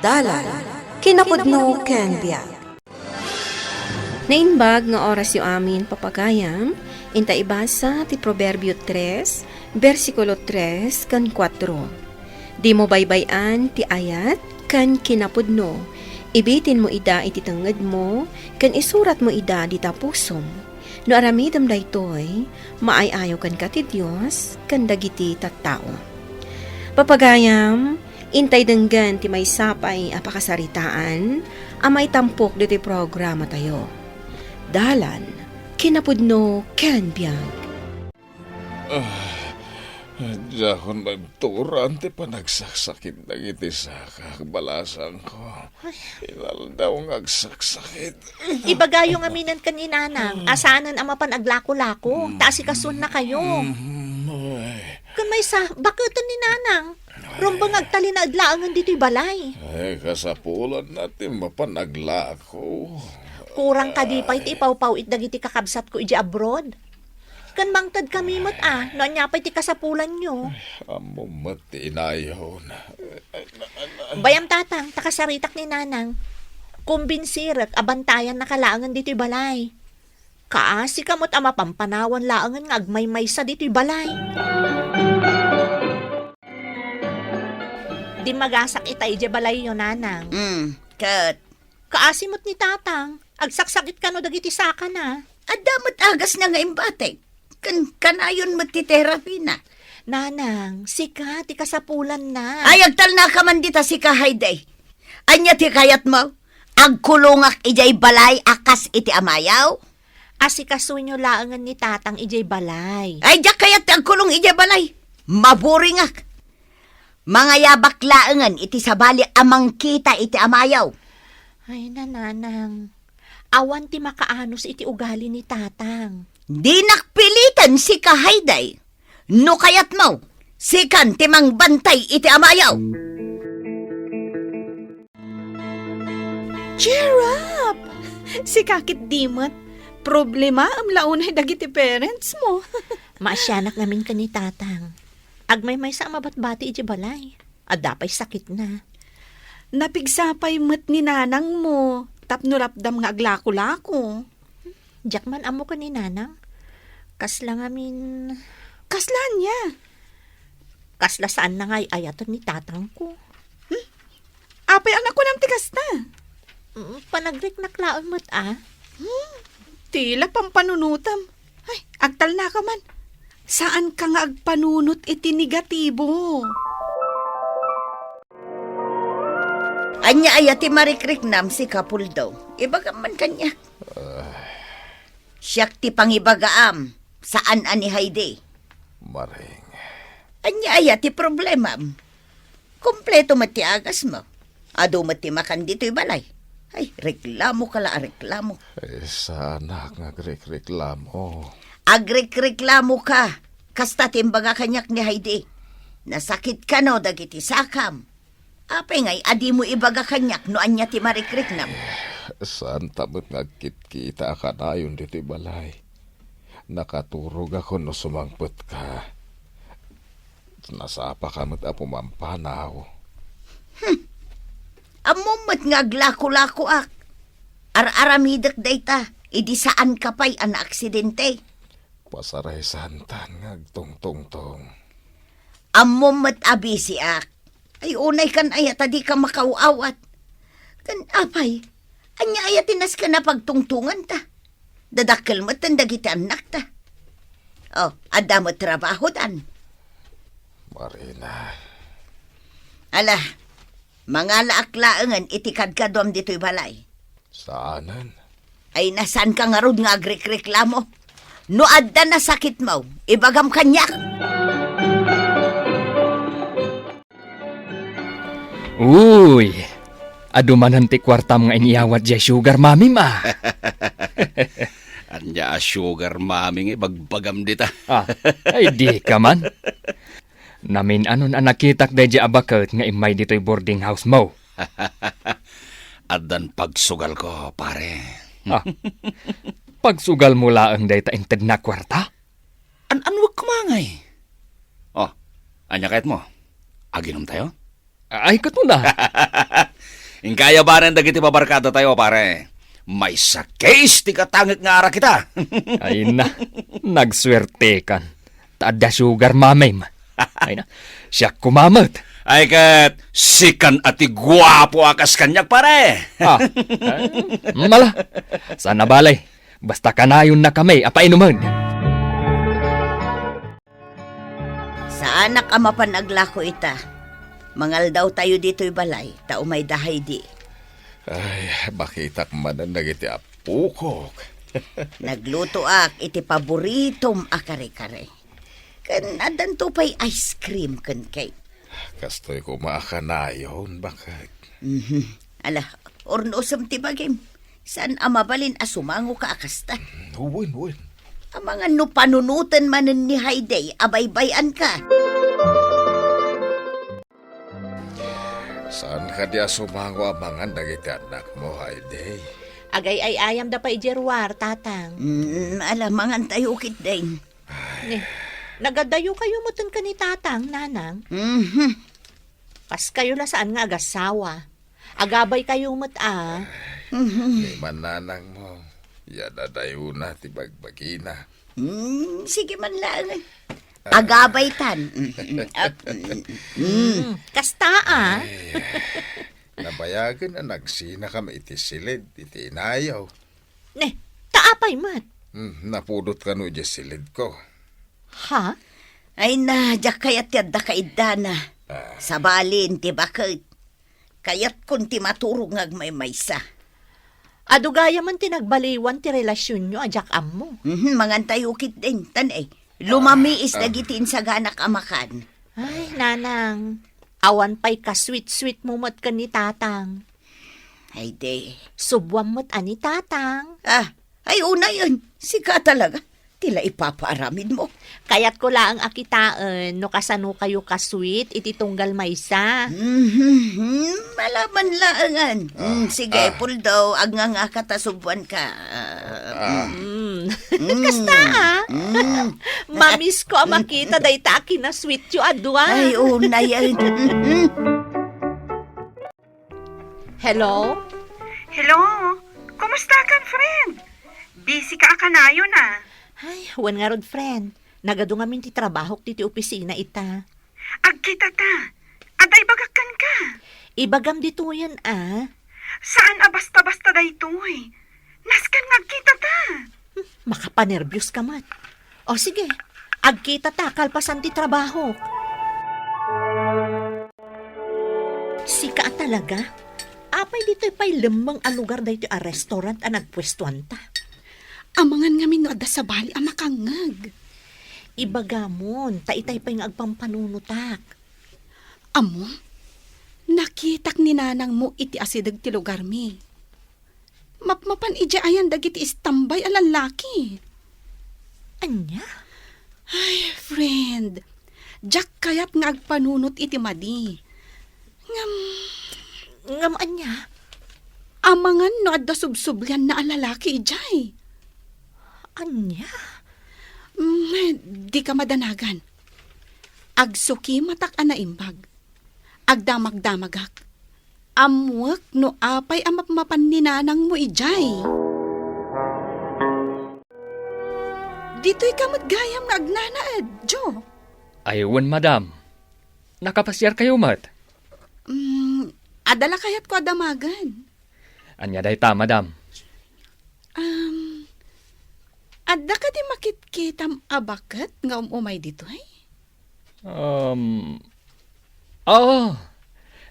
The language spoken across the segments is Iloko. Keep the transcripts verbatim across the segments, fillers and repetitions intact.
Dalan, kinapudno ken biag. Naimbag nga orasyo amin, papagayam, inta ibasa ti Proverbio tres, bersikulo tres ken kuatro. Dimo baybay-an ti ayat ken kinapudno. Ibitinmo ida iti tengngedmo ken isuratmo ida dita pusom. No aramidem daytoy, maay-ayo kenka ti Dios ken dagiti tattao. Papagayam, intay denggen ti maysa pay a pakasaritaan a maitampok ditoy programatayo. Dalan, kinapudno ken biag. Ah, diakon maibturan ti panagsaksakit dagiti sakak, balasangko. Ay. Inaldaw nga agsaksakit. Ibagayo ngamin ken ni Nanang a saanen a mapan aglako-lako, ta asikasuennakayo. Mm, ay. Ken maysa, baketen ni Nanang. Rumbeng nga agtalinaed laengen ditoy balay. Ay, kasapulanna ti mapan aglako. Kurang kadi pay ti ipawpaw-it dagiti kakabsatko idiay abroad. Ken mangtedkami met a, no ania pay ti kasapulanyo. Ay, ammom met ti inayon. Bayam, Tatang, ta kasaritak ni Nanang. Kumbinsirek a bantayannaka laengen ditoy balay. Kaasika met a mapampanawan laengen nga agmaymaysa ditoy balay. Dimmagasak ita idiay balayyo, Nanang. Mm, ket? Kaasi met ni Tatang, agsaksakit kano dagiti sakana. Adda met agasna nga imbatek. Ken kanayon met ti terapina. Nanang, sika ti kasapulanna. Ay, agtalnaka man dita sika, Hayde. Ania ti kayatmo? Agkulongak idiay balay a kas iti amayo? Asikasuenyo laengen ni Tatang idiay balay. Ay, diak kayat ti agkulong idiay balay. Maburingak. Mangayabak laengen iti sabali a mangkita iti amayo. Ay, Nanang. Awan ti makaanus iti ugali ni Tatang. Dinak piliten sika, Hayde. No kayatmo, sikan ti mangbantay iti amayo. Cheer up! Sika ketdi met, problemaem la unay dagiti parents mo. Maasianak ngamin ken ni Tatang. Agmaymaysa a mabatbati idiay balay. Adda pay sakitna. Napigsa pay met ni nanangmo tapno lapdam nga aglako-lako. Diak man ammo ken ni nanang. Kasla ngamin. Kasla ania? Kasla saanna nga ay-ayaten ni tatangko. Hmm? Apay a nakunam ti kasta? Mm, panagriknak laeng met a. Hmm? Tila pampanunotam. Ay, agtalnaka man. Saanka nga agpanunot iti negatibo. Ania aya ti marikriknam, sika Puldo? Ibagam man kaniak. Siak ti pangibagaam, saan a ni Heidi. Maring. Ania aya ti problemam? Kompleto met ti agasmo. Adu met ti makan ditoy balay. Ay, reklamoka la a reklamo. Ay, saanak nga agrekreklamo. Agrekreklamoka. Kasta ti imbaga kaniak ni Heidi. Nasakit kano dagiti sakam. Apay ngay a dimo ibaga kaniak no ania ti marikriknam? Eh, saanta met nga agkitkita a kanayon ditoy balay. Nakaturogakon no sumangpetka. Nasapaka met a pumampanaw. Hmm. Ammom met nga aglako-lakoak. Ar-aramidek dayta, idi saanka pay a naaksidente. Pasaraysantan nga agtungtungtong. Ammom met a bisiak. Ay, unay kan aya ta dika makaaw-awat. Ken apay, ania aya ti nasken a pagtungtonganta? Dadakkel metten dagiti annakta. Oh, adda met trabahodan. Marina. Ala, mangalaak laengen iti kadkaduam ditoy balay. Saanen? Ay, na saanka ngarud nga agrikreklamo? No adda nasakitmo, ibagam kaniak. Uy, adu manen ti kuartam nga inyawat diay sugar mamim, a. Ania a sugar mami nga ibagbagam dita? Ah, ay, dika man. Namin-anon a nakitak daydiay a baket nga immay ditoy boarding house mo. Addan pagsugalko, pare. Ah, pagsugal mo laeng dayta intedna kuarta? An-anwek koma ngay. Oh, ania kayatmo? Aginom tayo? Ay, ket una. Inka ayabanen dagiti babarkadatayo, pare. Maysa case ti katangek nga arak ita. Ay na, nagsuertekan. Ta adda sugar mamim. Ay na, siak koma met. Ay ket, sikan a ti guapo a kas kaniak, pare. Ah, ay, mala. Saan a bale. Basta kanayonnakami a painumen. Saanak a mapan aglako ita. Mangaldawtayo ditoy balay, ta umayda Heidi. Ay, makitak manen dagiti appokok. Naglutoak iti paboritom a kare-kare. Ken addanto pay ice cream ken cake. Kastoy koma a kanayon, baket. Mhm. Ala, urnosem ti bagim. Saan a mabalin a sumangoka a kasta? Wen, wen. Amangan no panunoten manen ni Heidi a baybay-anka. Saan kadi a sumango a mangan dagiti annakmo, Heidi? Agay-ay-ayamda pay idiay ruar, Tatang. Mm, ala, mangantayo ketdin. Ay. Ne, nagadayokayo metten ken ni Tatang, Nanang. Mhm. Kaskayo la saan nga agasawa. Agabaykayo met a. Mhm. Ni mannanangmo, yadadayona ti bagbagina. Mm, sige man laeng. Ah. Agabaytan. Mm, mm, mm. Mm, kasta a. Ay, nabayagen a nagsinakam iti siled iti inayo. Ne, ta apay met? Hmm, napudot kano idiay silidko. Ha? Ay na, diak kayat ti adda kaiddana. Ah. Sabalin ti baket. Kayatkon ti maturog nga agmaymaysa. Adu gayam ti nagbaliwan ti relasionyo a diak ammo. Mhm, mangantayo ketdin. Tan, eh, lumamiis Ah, ah. dagiti insaganak a makan. Ay, Nanang, awan pay ka-sweet-sweet mo met ken ni Tatang. Ay, di. Subuam met a ni Tatang. Ah, ay, unayen. Sika talaga. Ti la ipapaaramidmo. Kayatko laeng a kitaen no kasanokayo ka-sweet iti tunggal maysa. Mhm, malaman laengan. Mm, Ah, sige, ah. Puldo, agngangaka ta subuanka. Ah, Ah. mm. Mm. Kasta, ah. Mm. Mamisko a makita dayta a kinasweetyo a dua. Ay, unayen. Hello? Hello? Kumusta kan, friend? Busy ka a kanayon, ah. Ay, wen ngarud, friend. Nagadu ngamin ti trabahok ditoy opisina ita. Agkita ta. Adda ibagak kenka. Ibagam ditoyen, ah. Saan a basta-basta daytoy. Nasken nga agkita ta. Hmm, makapanerbios ka met. O sige, agkita ta kalpasan ti trabahok. Sika a talaga? Apay ditoy pay lemmeng a lugar daytoy a restaurant a nagpuestuanta? Amangan ngamin no adda sabali a makangngeg. Ibagamon, ta itay pay nga agpampanunotak. Ammom, nakitak ni nanangmo iti asideg ti lugarmi. Mapmapan idiay ayan dagiti istambay a lallaki. Ania? Ay, friend, diak kayat nga agpanunot iti madi. Ngem Ngem ania? Amangan no adda subsublianna a lalaki idiay. Ania? Mm, dika madanagan. Agsukimatak a naimbag. Agdamagdamagak. Ammoek no apay a mapmapan ni nanangmo idiay. Ditoy ka met gayam nga agnanaed, Jo. Ay, wen, madam. Nakapasiarkayo met? Mm, adda la kayatko a damagen. Ania dayta, madam? Um, adda kadi makitkitam a baket nga um-umay ditoy? Um, oo.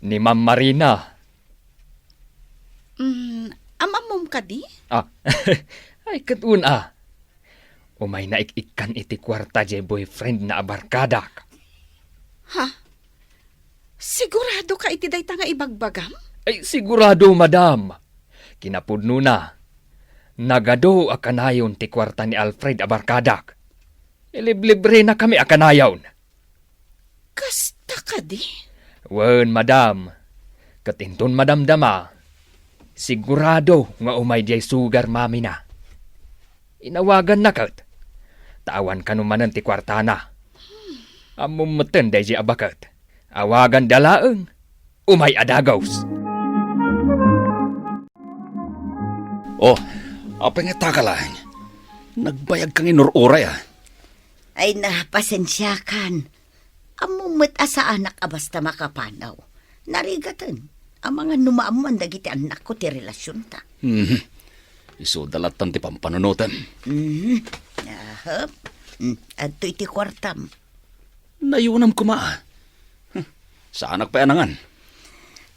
Ni Ma'am Marina. Mm, am-ammom kadi? Ah, ay, ket un-a. Umayna ik-ikkan iti kuarta diay boyfriendna a barkadak. Ha? Sigurado ka iti dayta nga ibagbagam? Ay, sigurado, madam. Kinapudnona, nagadu a kanayon ti kuarta ni Alfred a barkadak. Iliblibrenakami a kanayon. Kasta kadi? Wen, madam. Ket inton madamdama, sigurado nga umay diay sugar mamina. Inawaganna ket, ta awan kano manen ti kuartana. Ammom metten daydiay a baket. Awaganda laeng, umay a dagus. Oh, apay nga taka laeng? Nagbayag ka nga inur-uray, a. Ay na, pasensiakan. Ammom met a saanak a basta makapanaw. Narigaten. Amangan no maammoan dagiti annakko ti relasionta. Mhm. Isuda lattan ti pampanunotem. Mhm. Ahap. Mm, adtoy ti kuartam. Nayunam koma, a. Huh, saanak pay a nangan.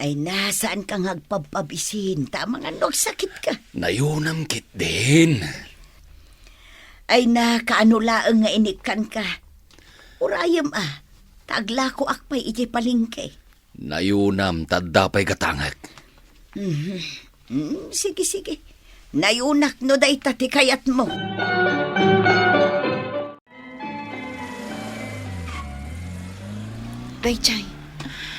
Ay na, saanka nga agpabpabisin, ta amangan no agsakitka. Nayunam ketdin. Ay na, kaano laeng nga inikkanka? Urayem, a, ta aglakoak pay idiay palengke. Nayunam, ta adda pay gatangek. Mhm. Mm, sige, sige. Nayunak no dayta ti kayatmo. Dayjay,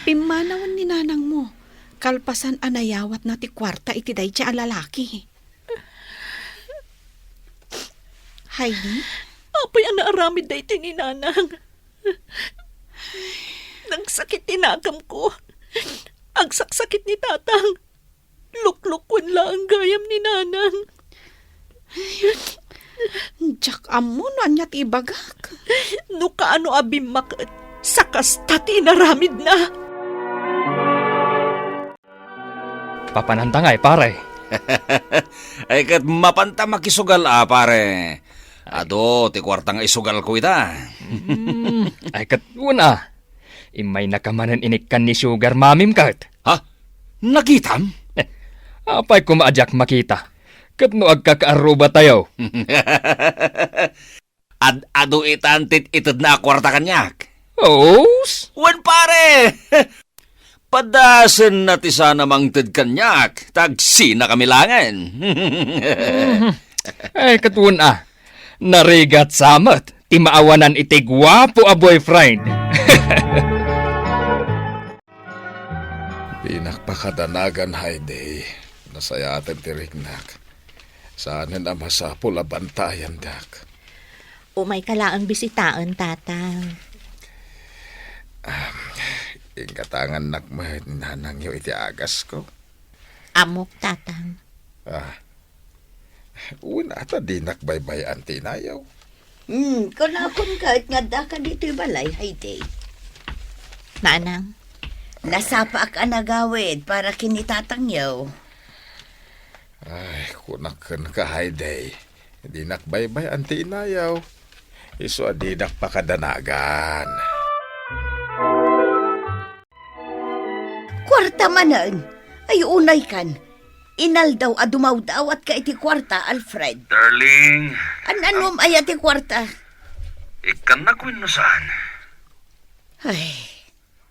pimmanawen ni nanangmo, kalpasan a nayawatna ti kuarta iti dayjay a lalaki. Heidi? Apay a naaramid daytoy ni nanang? Nagsakit ti nagamko. Agsaksakit ni tatang. Luklukuen laeng gayam ni nanang. Diak ammo no ania ti ibagak. No kaano a bimmaket, sakasta ti inaramidna. Papananta ngay, pare. Ay, ket mapanta makisugal a, pare. Adu ti kuarta nga isugalko ita. Mm, ay, ket una. Immaynaka manen inikkan ni sugar mamim ket. Ha? Nakitam? Apay koma a diak makita? Ket no agkakaarrubatayo? Ad-adu itan ti itedna a kuarta kaniak. Os? Wen, pare! Padasenna ti sana mangted kaniak, ta agsinakami laengen. Mhm. Ay, ket wen a. Narigat sa met ti maawanan iti guapo a boyfriend. Dinak pakadanagan, Heidi. Nasayaaten ti riknak. Saanen a masapul a bantayandak. Umayka laeng bisitaen, Tatang. Ah, inggatangannak met ni nanangyo iti agasko. Ammok, Tatang. Ah, wen a ta dinak baybay-an ti inayaw. Hmm, kunakon ket nga addaka ditoy balay, Heidi. Nanang. Nasapaak a nagawid para ken ni tatangyo. Ay, kunak kenka, Heidi. Dinak baybay-an ti inayaw. Isu a dinak pakadanagan. Kuarta manen. Ay, unaykan. Inaldaw a dumawdawatka iti kuarta, Alfred. Darling. An-anuam aya ti kuarta? Ikkannak wenno saan? Ay.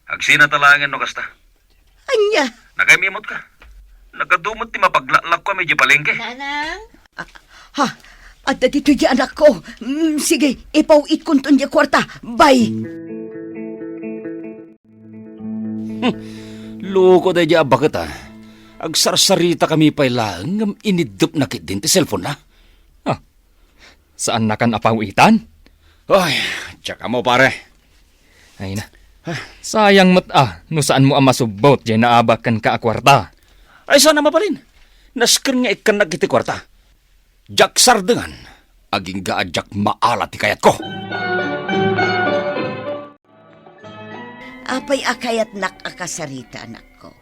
Agsina ta laengen no kasta. Ania? Nakaimimot ka. Nagadu met ti mapaglaklakko a medyo palengke. Nanang? Ah, ha? Adda ditoy di anakko. Mm, sige, ipaw-itkonton di kuarta. Bye. Hmm. Loko daydi a baket, a. Agsarsaritakami pay laeng ngem iniddepna ketdin ti cellphone-na. Ah, saannakan a paw-itan? Ay, diak ammo, pare. Ay na. Sayang met a no saanmo a masubbot diay naabak kenka a kuarta. Ay, saan a mabalin. Nasken nga ikkannak iti kuarta. Diak sardengan, agingga a diak maala ti kayatko. Apay a kayatnak a kasarita, anakko?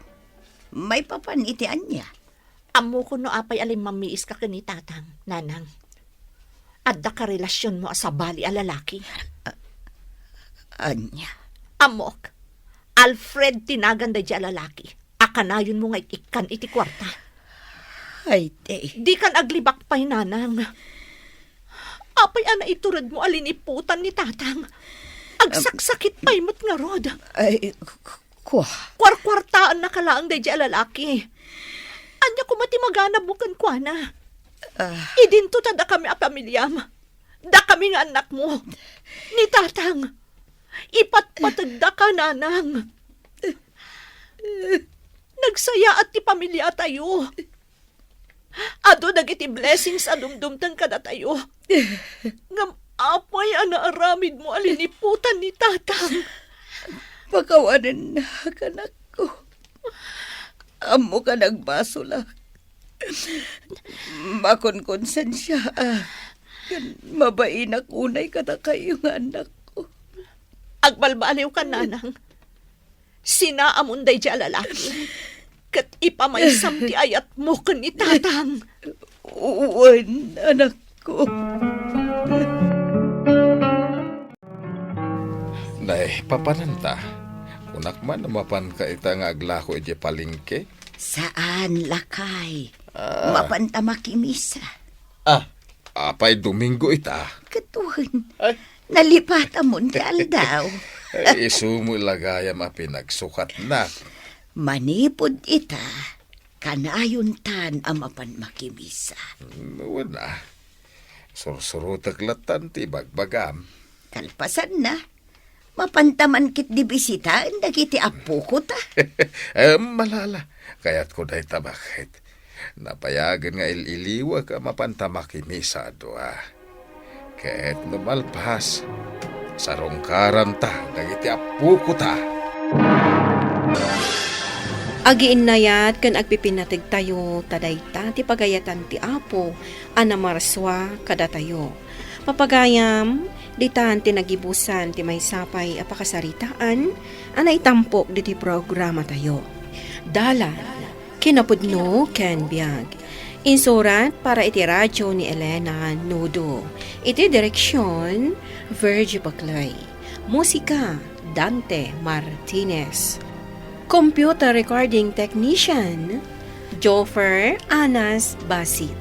Maipapan iti ania? Ammokon no apay a limmamiiska ken ni Tatang, Nanang. Adda karelasionmo a sabali a lalaki. A-, ania? Ammok, Alfred ti nagan daydi a lalaki a kanayonmo nga ik-ikkan iti kuarta. Ay, ti. Dikan aglibak pay, Nanang. Apay a naituredmo a liniputan ni Tatang? Agsaksakit pay met ngarud. Ay, k-, k-, kua. Kuarkuartaannaka laeng daydi a lalaki. Ania koma ti maganabmo kenkuana? Ah. Idinto ta dakami a pamiliam. Dakami nga annakmo. Ni Tatang. Ipatpategdaka, Nanang. Nagsayaat ti pamiliatayo. Adu dagiti blessings a dumdumteng kadatayo. Ngem apay a naaramidmo a liniputan ni Tatang? Pakawanennak, anakko. Ammok a nagbasolak. Makonkonsensia, ah. Ken mabainak unay kadakayo nga anakko. Agbalbaliwka, nanang. Sinaamon daydiay a lalaki. Ket ipamaysam ti ayatmo ken ni tatang. Wen, anakko. Nay, papananta. Kunak man, mapanka ita nga aglako idiay palengke? Saan, lakay. Ah. Mapanta makimisa. Ah. Apay, Domingo ita? Ket wen. Ay. Nalipatamon ti aldaw. Ay, isu met la gayam a pinagsukatnak. Manipud ita, kanayontan a mapan makimisa. Mm, wen a. Sursurotek lattan ti ibagbagam. Kalpasanna, mapanta man ketdi bisitaen dagiti appokota. Em, malala. Kayatko dayta, baket. Napayagen nga il-iliwek a mapanta makimisa a dua. Ket no malpas, sarungkaranta dagiti appokota. Agiinnayat ken agpipinnategtayo ta dayta ti pagayatan ti Apo a namarsua kadatayo. Papagayam, ditan ti nagibusan ti maysa pay a pakasaritaan a naitampok ditoy programatayo. Dalan, kinapudno ken biag. Insurat para iti radyo ni Elena Nudo. Iti direksion, Virgie Paclay. Musika, Dante Martinez. Computer recording technician, Joffer Anas Basit.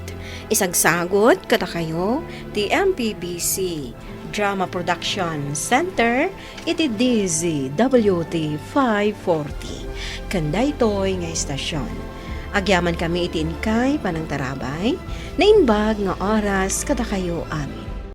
Isagsagut kadakayo ti M P B C Drama Production Center iti D Z W T five forty. Ken daytoy nga istasyon, agyamankami iti inkay panangtarabay, naimbag nga oras kadakayo amin.